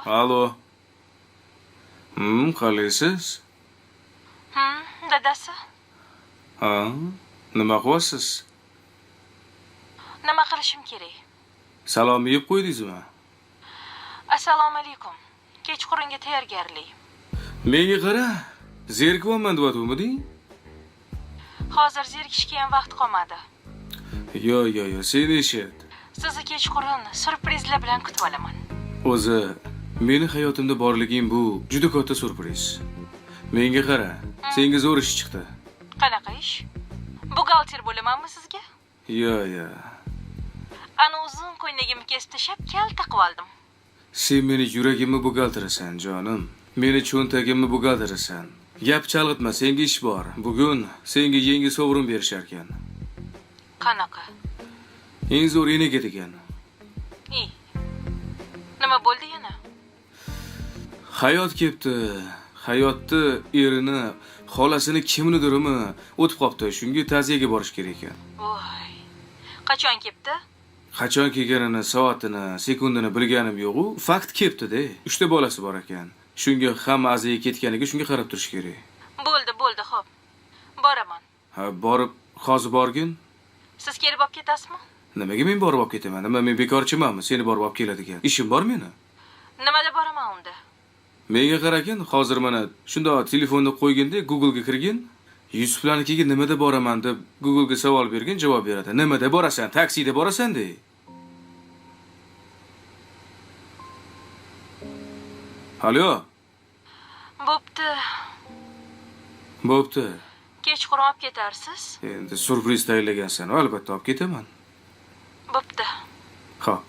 Alo. Qalaysiz? Dadasi. Ha? Nima qilyapsiz? Nima qilishim kerak? Salom yeb qo'ydingizmi? Assalomu alaykum. Kechqurunga tayyorgarlik. Menga qara. Zerikyapman deyaptimirding? Hozir zerikishga ham vaqt qolmadi. Yo, yo, yo, sen eshit. Sizni kechqurun syurprizlar bilan kutib olaman. O'zi meni hayotimda borliging bu juda katta syurpriz. Menga qara, senga zo'r ish chiqdi. Qanaqa ish? Buxgalter bo'lamanmi sizga? Yo, yo. Ana uzun ko'ylagimni kesib tashlab kalta qilib oldim. Sen meni yuragimni buxgalterasan, jonim. Meni cho'ntagimni buxgalterasan. Gap chalg'itma, senga ish bor. Bugun senga yangi sovrin berishar ekan. Qanaqa? Eng zo'r energetik ekan. I. Nima bo'ldi yana? Hayot kepti. Hayotni erini, xolasini kimnidirimi o'tib qopti. Shunga ta'ziyaga borish kerak ekan. Voy. Qachon kepti? Qachon kelganini, soatini, sekundini bilganim yo'q-u, fakt kepti-da. 3 ta bolasi bor ekan. Shunga hamma aziya ketganiga shunga qarab turish kerak. Bo'ldi, bo'ldi, xo'p. Boraman. Ha, borib, hozir borgin. Siz kelib olib ketasizmi? Nimaga men borib olib ketaman? Nima men bekorchimanmi? Seni borib olib keladigan. Ishim bor meni. Nimada boraman unda? Menga qaragin, hozir mana shundoq telefonni qo'yginda Google'ga kirgin. Yusuflarnikiga nimada boraman deb Google'ga savol bergin, javob beradi. Nimada borasan? Taksida borasan de. Alo. Bo'pti. Bo'pti. Kechqurun olib ketarsiz? Endi syurpriz tayyorlagansan, albatta olib ketaman. Bo'pti. Xo'p.